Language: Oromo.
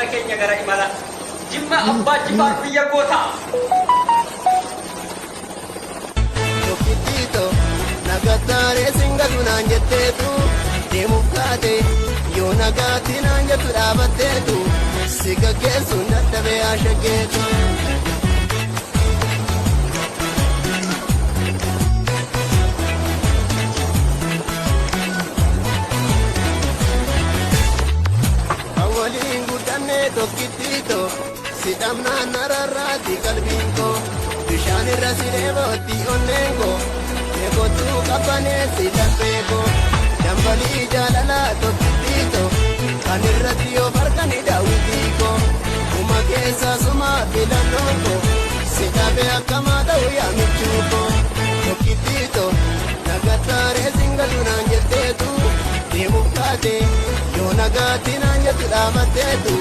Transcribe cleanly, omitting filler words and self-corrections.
Imala keenya gara imala. Jimma Abbaa Jifaar biyya gootaa. Tokkittiito nagattaaree singatu naan jetteetu deemuuf kaate yoo nagaatti naan jettu dhaabatteetu si gaggeessuun dadhabee ashaggeetu. Kan waliin guddanne tokkittiito si dhabnaan nararraati qalbiin koo bishaan irra si dheebotti onneen koo beekottuu qabbaneessi darbee koo dambalii jaalalaa tokkittiito kan irratti yoo farkani daawwitii koo uma keessa suma filannoon koo si dhabe akkamaa ta'u yaamichuu koo tokkittiito nagattaaree singatu naan jetteetu deemuuf kaate yoo nagaatti naan jettu dhaabatteetu.